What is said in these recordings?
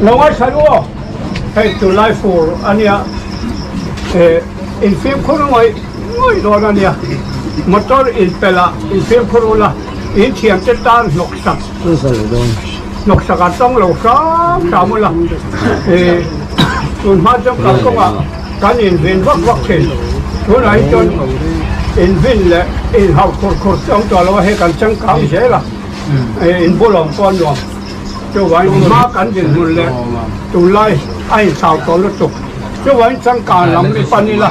Lo ngaithla ru aw, hei tunlai fur a nia, in fimkhur ngawih ngawih dawn a nia, motor in pelh ah in fimkhur ula, in thiamte tan hnawk sak hnawk sak ah tawng lo hram hram ula, tun hma chuan kalkawngah kan invin vak vak thin, tunah hi chuan invin leh inhauh khur khur chu awm tawh lo a, hei kan changkang zel a, in bulawm pawh a nuam. Chuvangin hma kan dinhmun leh tunlai a inthlau tawh lutuk. Chuvangin changkan lam i pan ila.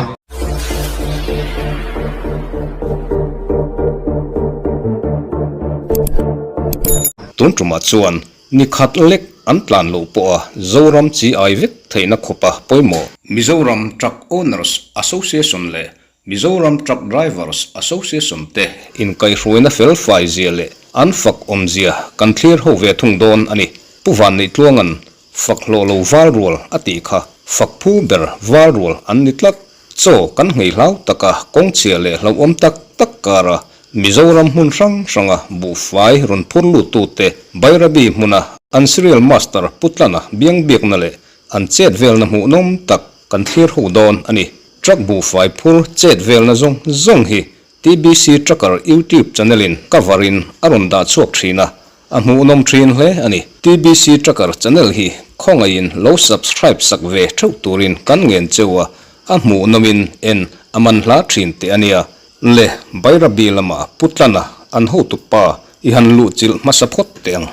Tun tumah chuan ni khat lek an tlan loh pawha Zoram chi ai vek theihna khawpa pawimawh. Mizoram Truck Owners Association leh Mizoram Truck Drivers Association te inkaihhruaina felfai zia leh an fak awmzia kan thlir ho ve thung dawn a ni. Pu Vanneih-Tluanga'n fak hlawh lo val rual a tih kha fak phu ber val rual an ni tlat. Chaw kan nghei hlau taka kawngchhia leh hlauhawm tak tak kara Mizoram hmun hrang hranga buhfai rawn phur luttute Bairabi hmuna an Serial Master Pu Tlana biangbiakna leh an chet velna hmuhnawm tak kan thlir ho dawn a ni. Truck buhfai phur chet velna zawng zawng hi TBC Trucker YouTube channel in cover in a rawn dah chhuak thin a, a hmuhnawm thin hle a ni. TBC Trucker channel hi khawngaihin lo subscribe sak ve theuh turin kan ngen cheu a, a hmuhnawm in en a man hla thin teh a nia. Le, Bairabi lama Pu Tlana an hotu pa i han luh chilh hmasa phawt teh ang.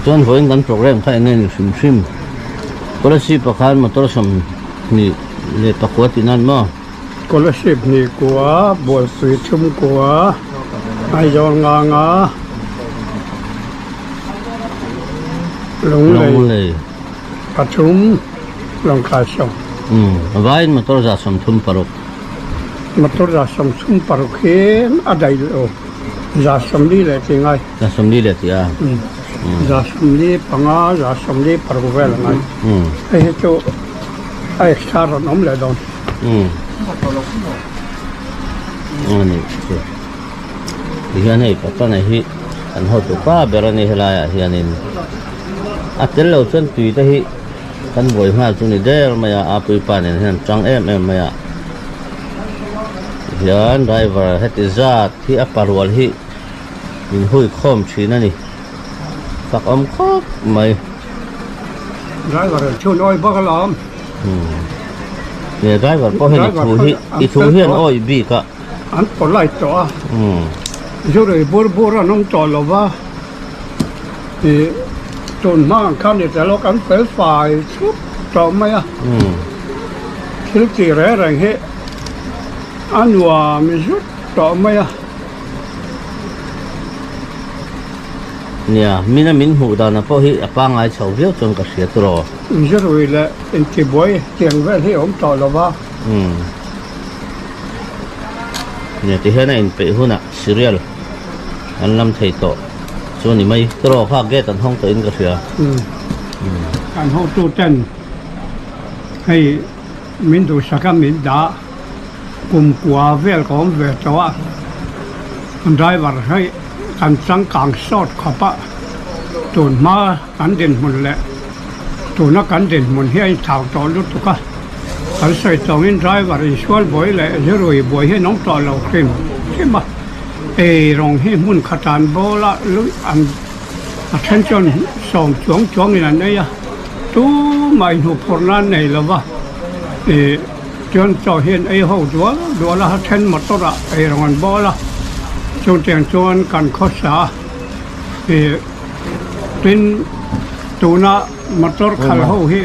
Chuan vawiin kan program kha eng nge ni hrim hrim? Scholarship ah khan motor 29 tih nan maw? Scholarship hnih kua, Bualpui thum kua, Aizawl nga nga, Lunglei pathum, Lawngtlai sawm. Umm, vaiin motor 136. Motor 136 hi a daih lo. 140 leh ti ngai. 140 leh ti a. 145, 146 vel a ngai. Hei hi chu a extra rawn awm leh dawn. Ani chu. Tihian hei Patana hi an hotu pa ber a ni helaiah hianin a tel lo chuan tui te hi kan buai nghal chu ni der mai a, a puipa nen hian an tang em em mai a. Tihian driver heti zat hi a parual hi min hui khawm thin a ni. Fak awm khawp mai. Driver an chhun awi bawk alawm. Nge driver pawh hian i thu hi i thu hian awi bik a. An polite tawh a. Zurui bur bur an awm tawh lo va. Ih tun hma ang khan i tel awk an fel fai thup tawh mai a. Thil tih reng reng hi a nuam zut tawh mai a. Nia, mina min hmuh dana pawh hi a pangngai chho viau chuan ka hria tiraw. Zirui leh intibuai tiang vel hi a awm tawh lo va. Nia, tihian a inpeih hunah cereal an lam thei tawh chu a ni mai. Tiraw kha gate an hawng tawhin ka hria. Kan hotuten hei min duhsak a min dah kum kua vel ka awm ve tawh a, driver hi kan changkang sawt khawp a, tun hma kan dinhmun leh tuna kan dinhmun hi a inthlau tawh lutuk a, kan sawi tawngin driver insual buai leh zirui buai hi an awm tawh lo hrim hrim a, ei rawng hi hmun khat an bawl a luih an a then chuan sawm chuang chuangin an ei a. Tumah inhmuhphurh nan nei lo va, ih chuan chaw hi an ei ho dual dual a, then motor ah ei rawng an bawl a, chutiang chuan kan khawsa a, ih tin tuna motor khal ho hi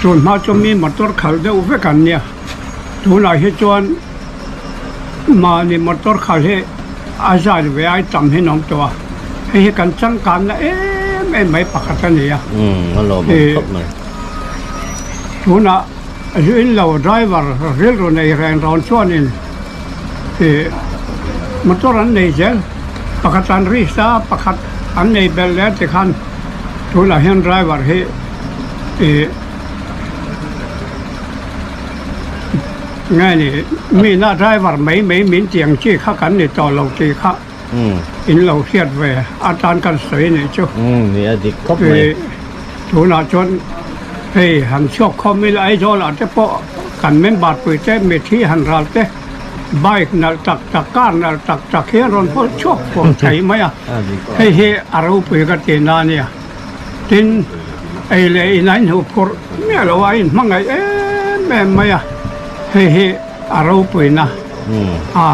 tun hma chu mi motor khal deuh vek an nia, tunah hi chuan mahni motor khal hi a zat ve ai tam hi an awm tawh a, hei hi kan changkanna em em mai pakhat a ni a. Umm a lawm awm khawp mai. Tunah zu in lo driver rilru nei reng rawn chuanin ih motor an nei zel, pakhat an risk a, pakhat an nei belh leh tikhan tunah hian driver hi ih Nge ni, mina driver mai mai min tih ang chi kha kan ni tawh lo tih kha in lo hriat ve atan kan sawi nih chu. Ni a dik khawp mai. Tunah chuan hei han chhuak khawm ila Aizawl ah te pawh kan member pui te mithi han ral te bike nalh tak tak car nalh tak tak hi an rawn hawlh chhuak pawh thei mai a, hei hi a ropui ka ti na ania. Tin, ei leh in a inhmuh phurh miah lo a, a inhmangaih em em mai a, hei hi a ropuina a,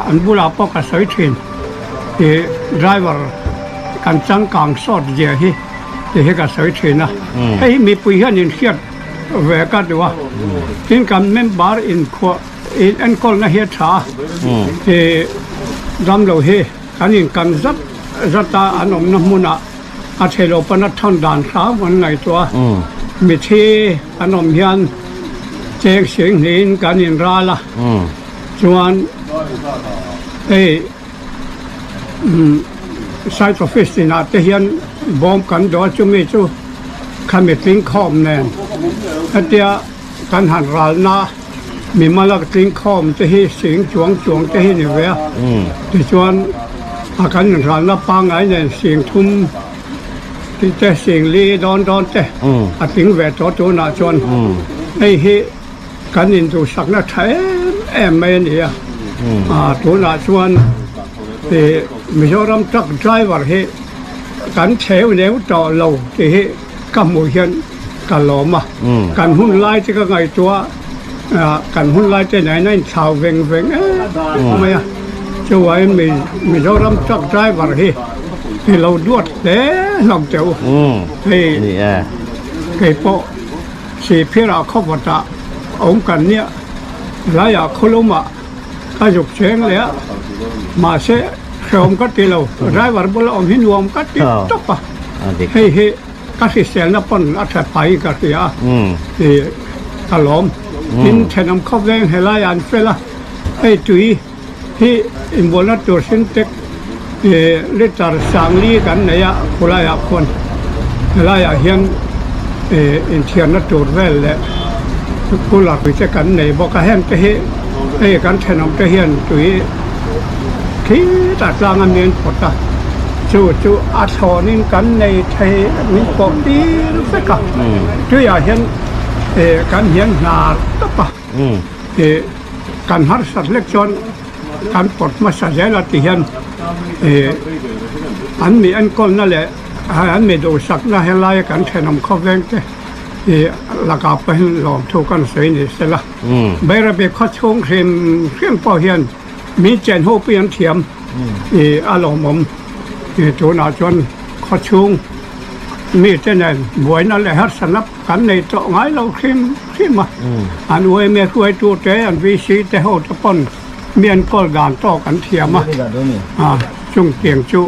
an bulah pawh ka sawi thin ih driver kan changkang sawt zia hi tih hi ka sawi thin a, hei hi mipui hian inhriat ve ka duh a, tin kan member inkhuah in enkawlna hi a tha a, ih damlo hi kan inkan zat zat a an awmna hmunah. A theilo pawn a thawn dan hram an ngaihtuah a, mithi an awm hian cheng sing hnihin kan inral a, chuan hei site office tinah te hian bawm kan dawh a, chumi chu khami tling khawm nen hetia kan han ralna mimal a tling khawm te hi sing chuang chuang te hi ni ve a tichuan a kan inralna pangngai nen sing thum tih te sing li dawn dawn te a tling ve tawh tunah chuan hei hi kan induhsakna tha em em mai a ni a tunah chuan ih Mizoram truck driver hi kan chheu neu tawh lo tih hi ka hmuh hian. Ka lawm a, kan hun lai te ka ngaihtuah a, kan hun lai te nen a inthlau veng veng em mai a, chuvain Mizoram truck driver hi i lo duat hle hlawm teh u, hei keipawh Sihphirah khawpatah awm kan nia, laiah khawlumah ka zuk cheng leh a, mahse hrehawm ka ti lo, driver bula awm hi nuam ka ti tawp a, hei hi. Ka hriselna pawn a that phah hi ka hria a, ih ka lawm. Tin, thenawm khawp veng helai ah an fel a, hei tui hi inbualna tur sintek ih litre sangli kan nei a khulai ah khuan helai ah hian ih inthiarna tur vel leh cooler tui te kan nei bawk a, heng te hi hei kan thenawm te hian tui khitah tlang a mi an phawt a. Chu chu a thlawnin kan nei thei min pawh tir vek a, tuiah hian kan hian hnar tawp a, kan harsat hlek chuan kan pawt hmasa zel a ti hian an mi enkawlna leh an mi duhsakna helaia kan thenawm khawveng te lakah pawhin lawmthu kan sawi ni sela, Bairabi khaw chhung hrim hrim pawh hian Min chen ho pui an thiam i a lawmawm i tunah chuan khawchhung mite nen buaina leh harsatna kan nei tawh ngai lo hrim hrim a, an UMA hruaitu te an VC te ho te pawn mi an kawl dan tawk an thiam a, chung tiang chu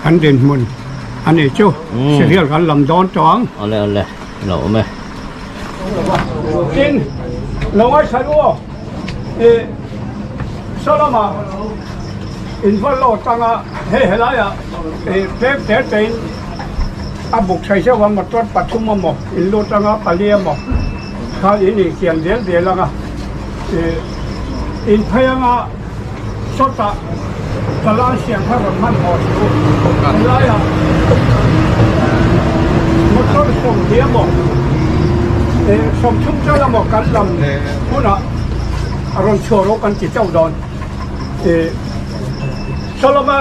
kan dinhmun a ni chu serial kan lam dawn tawh ang. Awle awle lo awm e. Tin, lo ngaithla lu aw. I saw lamah inval lo atanga hei helaiah i tlem te tein a buk thei zeuh a motor pathum emaw in lut anga pali emaw kha in inkian zel zel anga i in phei anga sawtah tala siam kha rawn hmanhmawh suh u helaiah motor 20 emaw 30 chal emaw kan lam hunah a rawn chhuah rawh kan ti chauh dawn ih saw lama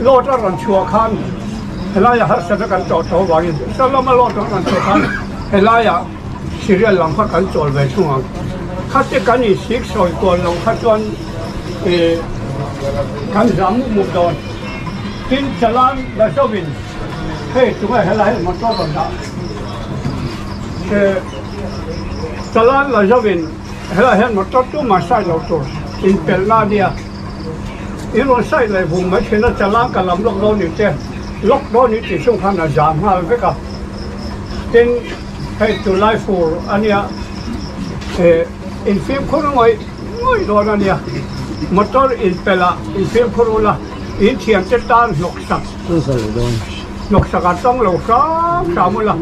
load a rawn chhuah khan helaiah harsatna kan tawh tawh avangin saw lama load a rawn chhuah khan helaiah serial lam kha kan chawl ve thung ang khate kan insik sawi kual lo kha chuan ih kan zam mup mup dawn tin chalan la zawin hei tunge helai motor rawn dah ih chalan la zawin. Helaiah hian motor tumah side lo tur inpelhna a nia. In rawn side leh vung mai thin a, chalang ka lam lawk dawn ni te, lawk dawn ni tih chung khan a zam nghal vek a. Tin, hei tunlai fur a nia, eh infimkhur ngawih ngawih dawn a nia. Motor inpelh ah infimkhur ula, in thiante tan hnawksak, hnawksak a tawng lo hram hram ula,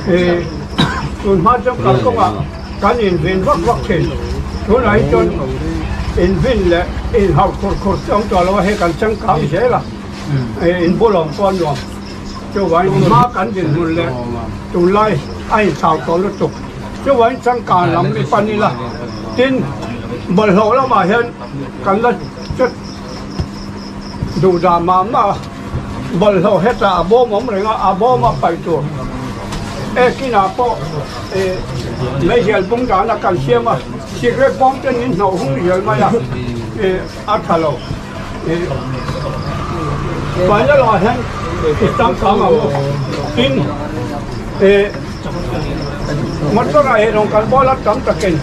eh tunhma chuan kalkawngah. Kan invin vak vak thin. Tunah hi chuan invin leh inhauh khur khur chu awm tawh lo a, hei kan changkang zel a, inbulawm pawh a nuam. Chuvangin hma kan dinhmun leh tunlai a inthlau tawh lutuk. Chuvangin changkang lam i pan ila, tin bawlhhlawh lamah hian kan la chet duh dah mah mah a, bawlhhlawh hetah a bawm awm reng a, a bawm a paih tur ekinah pawh ih meizial bung dana kan siam a, cigarette bawm ten in hnawh hung zial mai a, ih a tha lo. Faina lamah hian i changkang ang u. Tin, motor ah hi rawn kal bawl a tam takin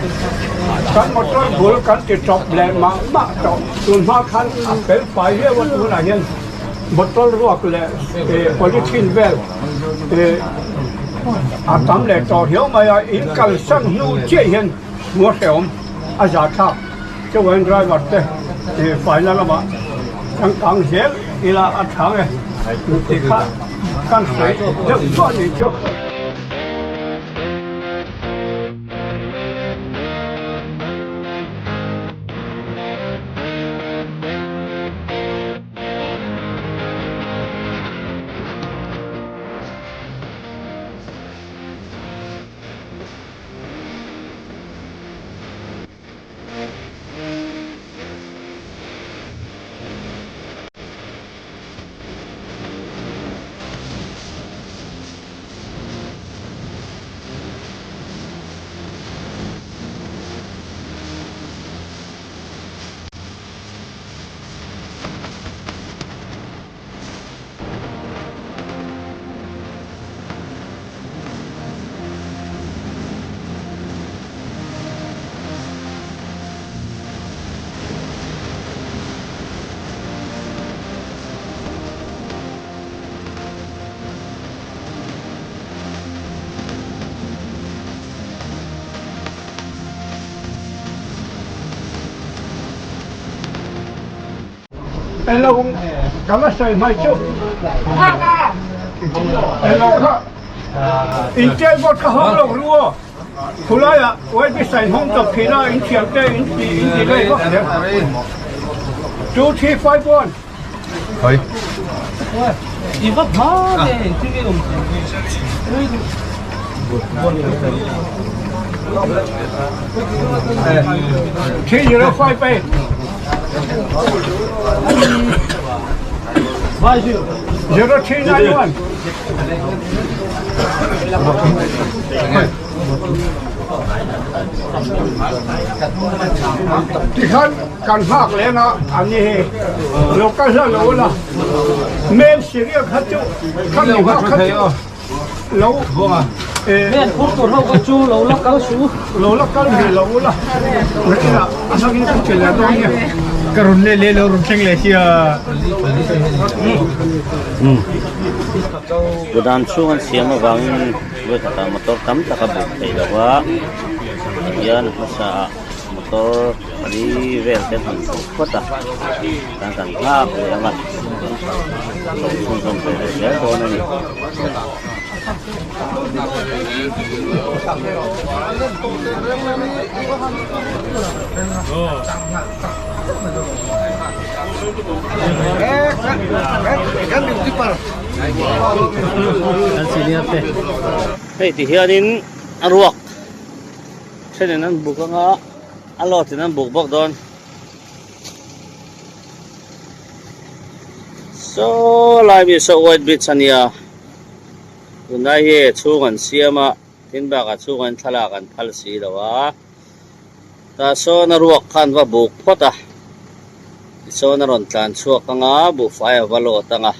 kan motor bul kan ti tawp leh mah mah tawh. Tun hma khan a fel fai viau a, tunah hian bottle ruak leh polythene vel a tam leh tawh riau mai a. In kalsan hnu chiah hian hmuh a hrehawm a zahthlak. Chuan driver te faina lamah changkang zel ila a tha nge tih kha kan sawi deuh duah a nih chu. Elo ka la sawi hmai chu elo kha intel board kha hawng lo ru aw khulaiah YB sign hawng chawp thina in thiam te in ti in ti lei vak zel 2 3 5 1 Hoi. 3 0 5 8 0 3 9 1 Tikhan kan nghak leng a an ni hi lo kal hla lo la men serial kha chu kha mi nghak kha chu lo Men phur tur ho kha chu lo la kal su lo la kal ve lo la nakinah a hmangin ka che leh dawn nia. Ka run leh leh lo run thleng leh sia. Godown chhung an siam avangin vawikhatah motor tam tak a buk thei lo va tihian a hmasa ah motor pali vel te han buk phawt a tan kan nghak leh ang a chho chhunzawm ve leh zel dawn a ni. Hei ti hianin a ruak thenin an buk anga a lawtin an buk bawk dawn. Saw lai mi saw white beach ania tunlai hi chhung an siam a tin bakah chhung an thlalak an phal si lo a. Tah sawn a ruak khan va buk phawt a, tichuan a rawn tlan chhuak ang a, buhfai a va lawt ang a,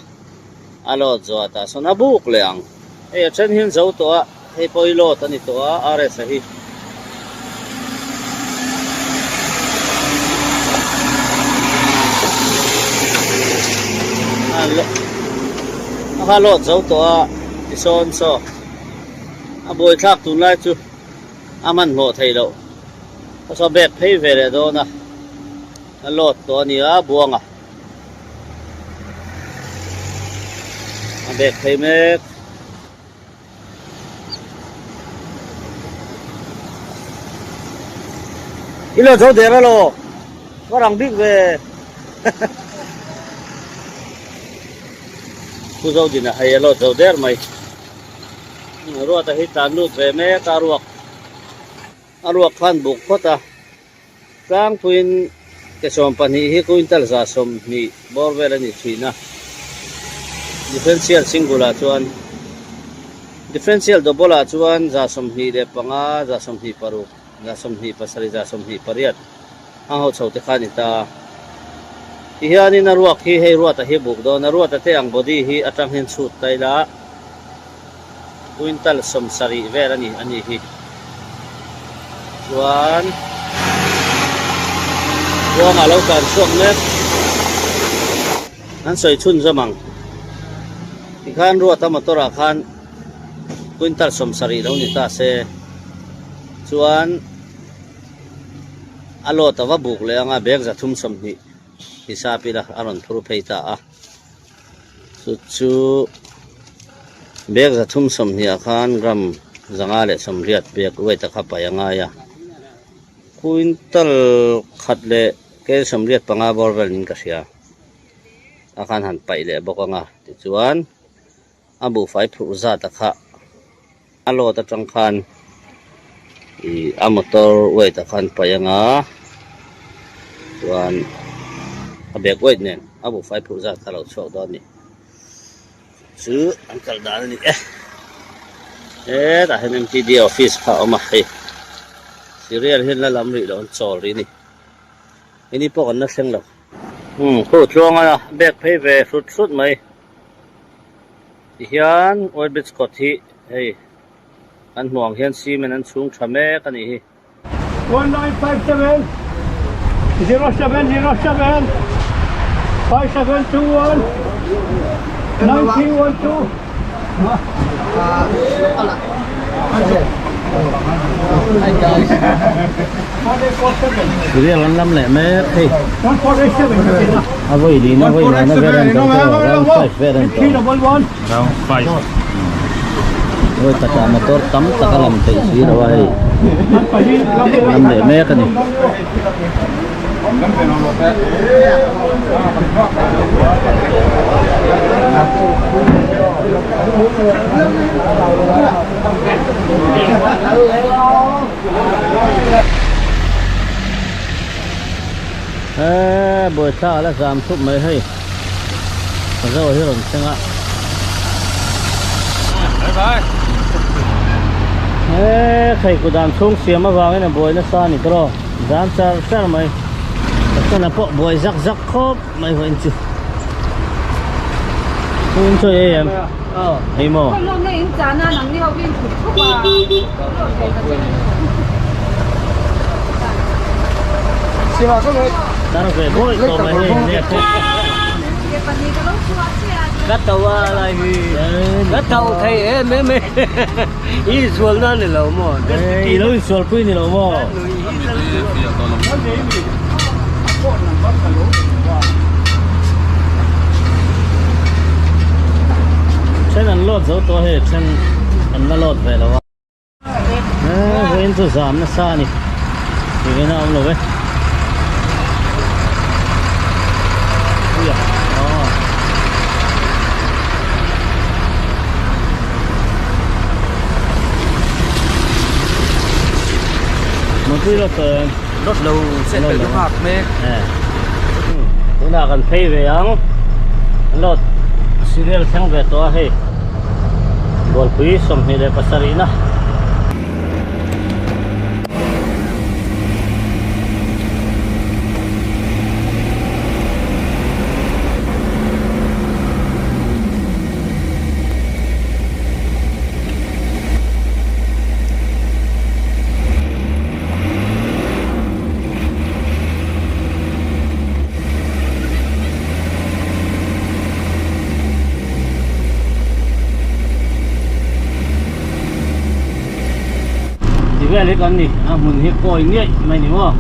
a lawt zawh ah tah sawn a buk leh ang. Hei a then hian zo tawh a, hei pawh hi lawt a ni tawh a, RS a hi. A kha lawt zo tawh a, tisawn saw a buaithlak tunlai chu. A hmanhmawh theih loh. Ka saw bag phei ve leh dawn a, a load tawh a ni a, buanga a bag phei mek. I lo zo der a law, ka rang bik ve. Pu Zodina hei a load zo der mai. Ruata hi tlan lut ve mek a ruak a ruak khan buk phawt a. Tlangpuiin ke 20 hi quintal 120 bawr vel a ni thin a. Differential single ah chuan differential double ah chuan 25, 26, 27, 28 a ho chho te kha a ni ta. Tihianin a ruak hi hei ruata hi buk dawn a, ruata te ang body hi atang hian chhut ta ila quintal 70 vel a ni a nih hi. Chuan khuangah lo tlan chhuak mek an sawi chhun zawm ang. Tikhan ruata motor ah khan quintal 70 lo ni ta se chuan a load a va buk leh anga bag 320 hisap ila a rawn phur phei ta a chu chu bag 320 ah khan gram 580 bag weight a kha paih a ngai a quintal khat leh kel 85 bawr vel niin ka hria a khan han paih leh bawk anga tichuan a buhfai phurh zat a kha. A load atang khan ih a motor weight ah khan paih anga chuan a bag weight nen a buhfai phurh zat kha a lo chhuak dawn a ni chu an kal dan a ni e hetah hian M T D office kha a awm a hei serial hian la lam rih loh an chawl rih a ni ini pawh kan la thleng lo. Umm khu tluanga bag phei ve hrut hrut mai. Tihian oil bridge kawt hi hei kan hmuh ang hian cement an chhung tha mek a nih hi. 1957 0707 5721 9312 Rial an lam leh mek hei. A vawi lin a vawi nana vel an to tawh round five vel an to Round five. Vawi khatah motor tam tak a lam theih si lo a hei lam leh mek a ni. Eee buaithla a la zam thup mai hei ka zo hi rawn thleng a eee thei kut dan chhung siam avangin a buai nasa a ni tawh zam char char mai pasana pawh buai zak zak khawp mai vawiin chu chhung chaw ei em ei maw tar ve bawi tawh mai hei nia pawh Ka tau a lai hi ka tau thei em em e i sual na ni lo maw i lo insual pui ni lo maw Then an load zo tawh a hei then an la load ve lo a eh vawiin chu zam nasa a ni tiin a awm lo e aw. Mutui load tawh em? Load lo set fel chu nghak mek. Tunah kan phei ve ang. Load serial thleng ve tawh a hei. Bualpui 27 na. Ti vel hi kan ni a hmun hi kawi ngei mai ni maw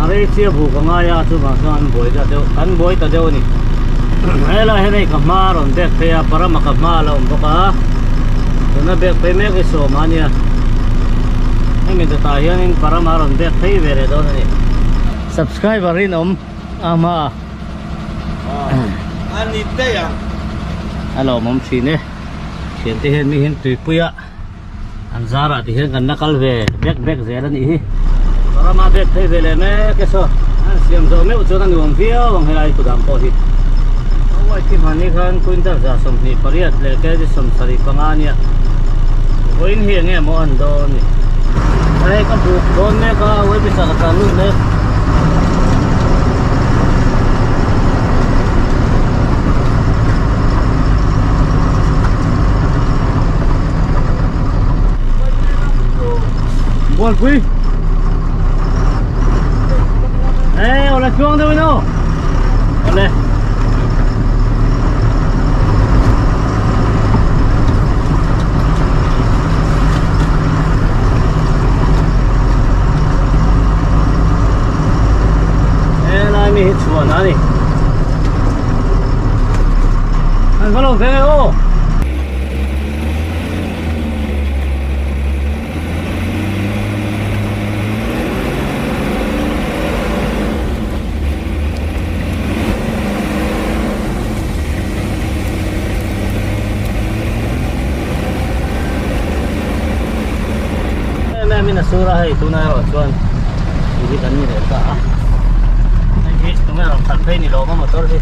a rei chiah buk a ngai a chuvang chuan an buai ta deuh an buai ta deuh a ni helai hian hei ka hma a rawn bek phei a parama ka hma a la awm bawk a tuna bek phei mek hi sawma a nia hemi dawtah hianin parama a rawn bek phei ve leh dawn a ni subscriber in awm a hma. A lawmawm thin e. Thiante hian mi hian tuipuia an zarah ti hian kan la kal ve bek bek zel a nih hi. Rama bek phei ve leh mek e saw. An siam zawh meuh chuan a nuam viau ang helai kudam pawh hi. White hi hmanni khan quintal 128 leh kg 75 a nia. Vawiin hi enge maw an dawn ni. Hei ka buk dawn mek a website ka tlan lut mek. Bualpui. Ê, ole chuang deuh in aw. Ole. Helai mi hi chhuan a ni. An va lo veng e aw. Em em in a sur a hei tunah erawh chuan tih hi kan ni leh ta a hei hi tunge rawn khalh phei ni lo maw motor hi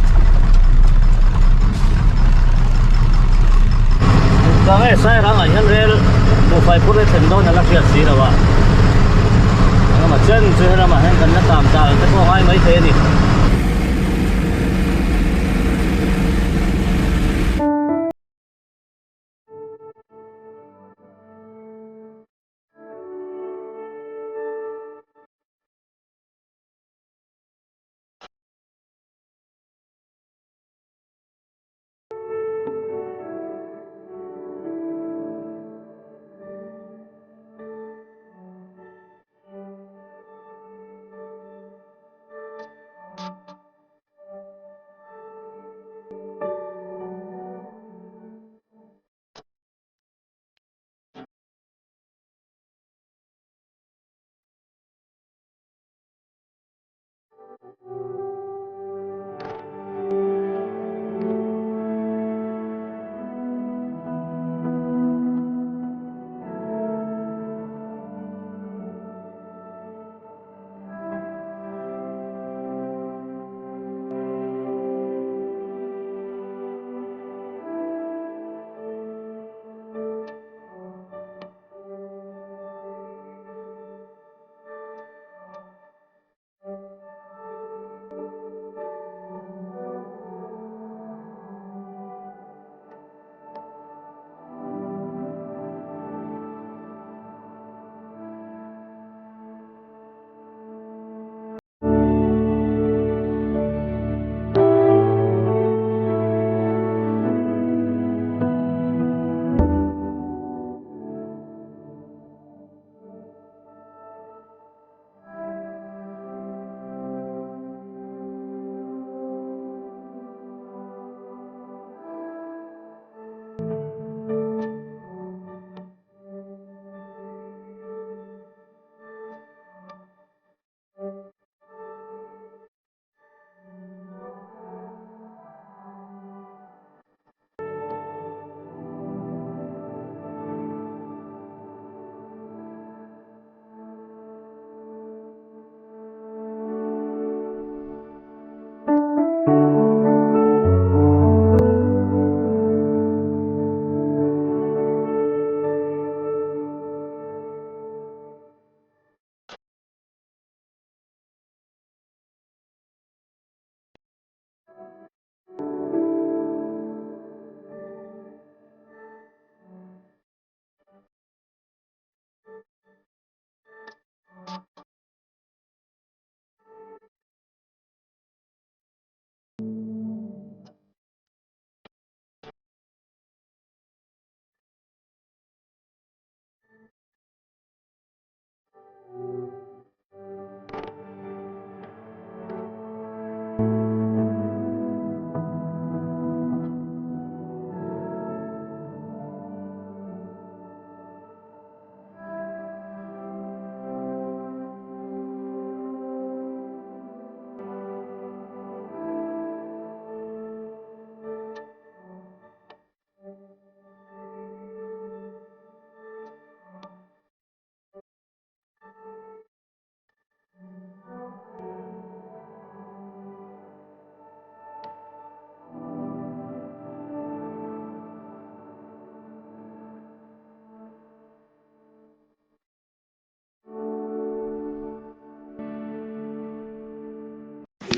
engvang nge sairangah hian rel buhfai phur hi thlen dawn a la hriat si lo a engemaw chen chu helamah hian kan la tam tal te pawh a ngai maithei a ni.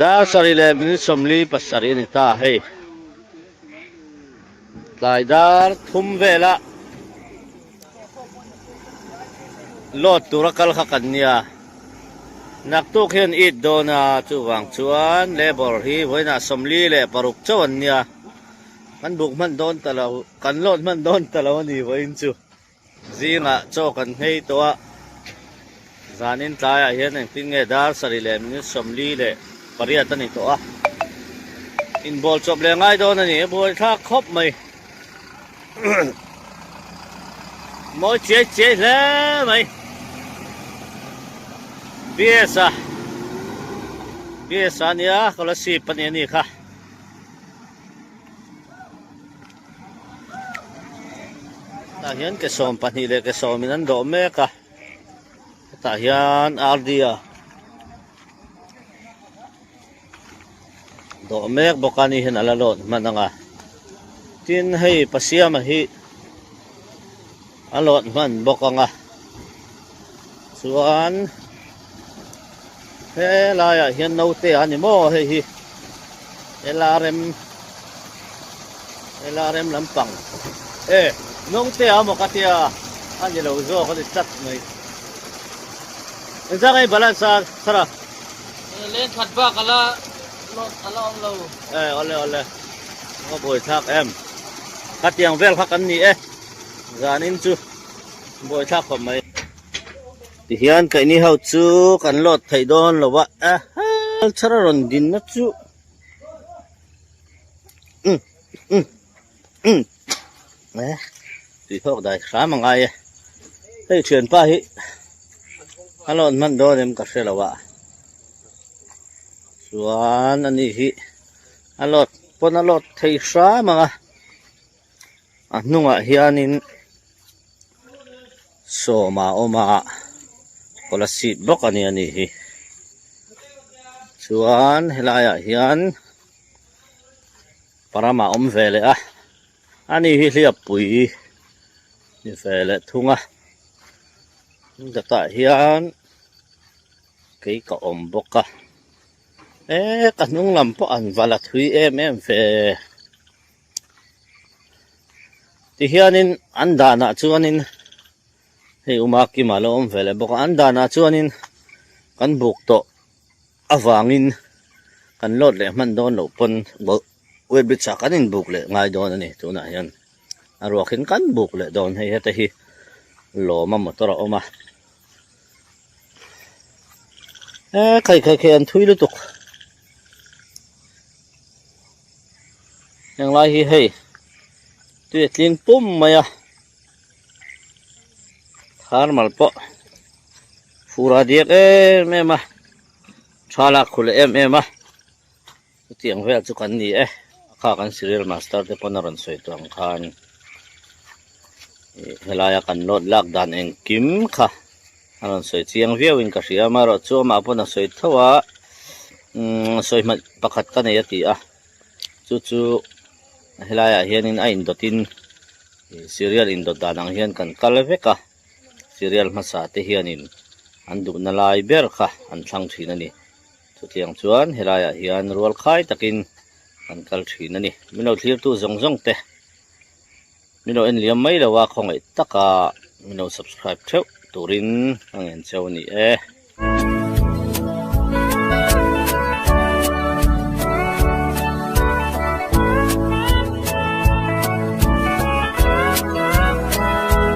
Dar sarih leh minute 47 a ni ta hei. Tlai dar thum vela load tura kal kha kan nia. Naktuk hian it dawn a, chuvang chuan labour hi vawiinah 46 chauh an nia. Kan buk hman dawn ta lo, kan load hman dawn ta lo a ni vawiin chu. Zingah chaw kan nghei tawh a, zanin tlaiah hian engtin nge dar sarih leh minute 48 a ni tawh a, inbawl chawp leh ngai dawn a ni, a buai thlak khawp mai. Mawi chiai chiai hle mai. BS a, BS a nia, Kolasib a ni a ni kha. Tah hian ke 12 leh ke 10 in an dawh mek a hetah hian RD a dawh mek bawk a ni hian a la load hman ang a tin hei pasiama hi a load hman bawk ang a chuan helaiah hian naute a ni maw hei hi LRM LRM lampang e naute a maw ka tia a ni lo zawk a ni tlat mai engzah nge balance a thar a Leng khat bak ala load ala awm lo. E awle awle ka buai thlak em ka tiang vel kha kan ni e zanin chu buai thlak khawp mai. Tihian keini ho chu kan load theih dawn lo a chhar a rawn din na chu um um um e tui thawk dai hram a ngai e hei thianpa hi a load hman dawn em ka hre lo a chuan ani hi a load pawn a load thei hram ang a a hnungah hianin. Sawma awm a kolasib bawk a ni a nih hi chuan helaiah hian parama awm ve leh a ani hi hliappui ni ve leh thung a zatah hian kei ka awm bawk a e ka hnung lam pawh an va la thui em em ve. Tihianin an danah chuanin hei uma kima lo awm ve leh bawk a an danah chuanin kan buk tawh avangin kan load leh hman dawn loh pawn weight bridge ah kan inbuk leh ngai dawn a ni tunah hian a ruakin kan buk leh dawn hei heta hi lawma motor a awm a e khai khai khai an thui lutuk. Heng lai hi hei tui a tling pum mai a thermal pawh fur a diak em em a tha lak khu leh em em a chutiang vel chu kan ni e a kha kan serial master te pawn a rawn sawi tawh ang khan ih helaia kan load lak dan engkim kha a rawn sawi chiang viau in ka hria amaherawh chu amah pawn a sawi tho a umm sawi hmaih pakhat ka nei a ti a chu chu helaiah hianin a indawtin ih serial indawt dan ang hian kan kal vek a serial hmasa te hianin an duhna lai ber kha an thlang thin a ni chutiang chuan helaiah hian rual khai takin kan kal thin a ni min lo thlir tu zawng zawng te. Min lo en liam mai lo a khawngaih taka min lo subscribe theuh turin a ngen cheu a ni e.